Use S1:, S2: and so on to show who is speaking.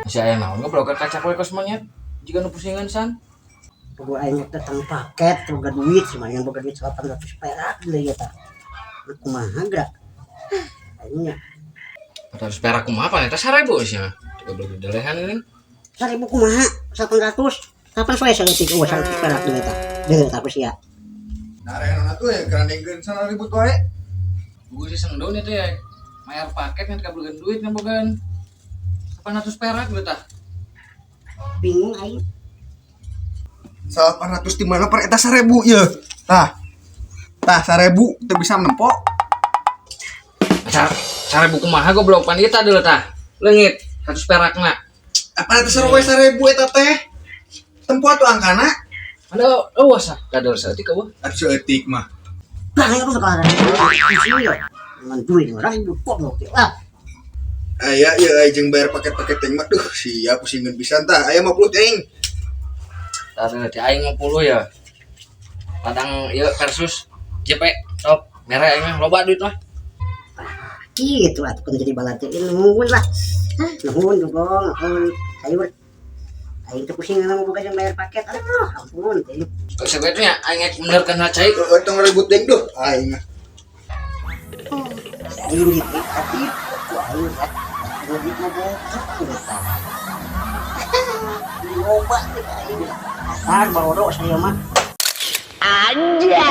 S1: Si aya naon goblok kacak we kos monyet. Jiga nu pusingan san.
S2: Boga aing datang paket boga duit lumayan, boga duit 800 perak deui eta. Kumaha geura? Aing nya.
S1: 400 perak kumaha pan eta 1000 sia. Goblok delehan ini.
S2: 1000 kumaha? 800. Kapan soe saeutik eueuh 100 perak deui eta. Deui tah ku sia.
S3: Nah, rena tuh ya kerandengkeun sana ribut wae.
S1: Gue sih sendon itu ya. Bayar paket kan kabelkeun duit kan bogaan. 800 perak gitu tah.
S2: Bingung aing.
S3: 800 di mana per eta 1000 ye. Tah. Tah 1000 teu bisa nempo.
S1: 1000 kumaha goblok pan ieu tah deuleu tah. Leungit 100 perakna.
S3: Apa eta sarua 1000 eta teh? Tempo atuh angkana.
S1: Ada eueuh sah. Kadal saeutik eueuh.
S3: Atuh saeutik mah.
S2: Nah, aing aku sekarang. Ngan duit ribu goblok teh. Ah,
S3: Aya ye aing jeung bayar paket-paket teh mah duh sia pusingeun pisan tah. Aya 50 teh aing.
S1: Tah deuleu teh aing 50 ya. Padang ieu versus JP top mere aing mah loba duit mah.
S2: Gitu atuh kudu jadi balad teh nuhun lah. Hah, nuhun dugong, nuhun sayur. Aing teh pusing mau boga jeung bayar paket. Aduh, ampun teh.
S1: Kok saeutik nya aing rek benerkeun cai.
S3: Heeh, tong ribut deui duh aing mah.
S2: Aing gitu, tapi ku aing ya. Duit mah boga eta. Loba teh aing. Asar barodo saya mah. Anjay.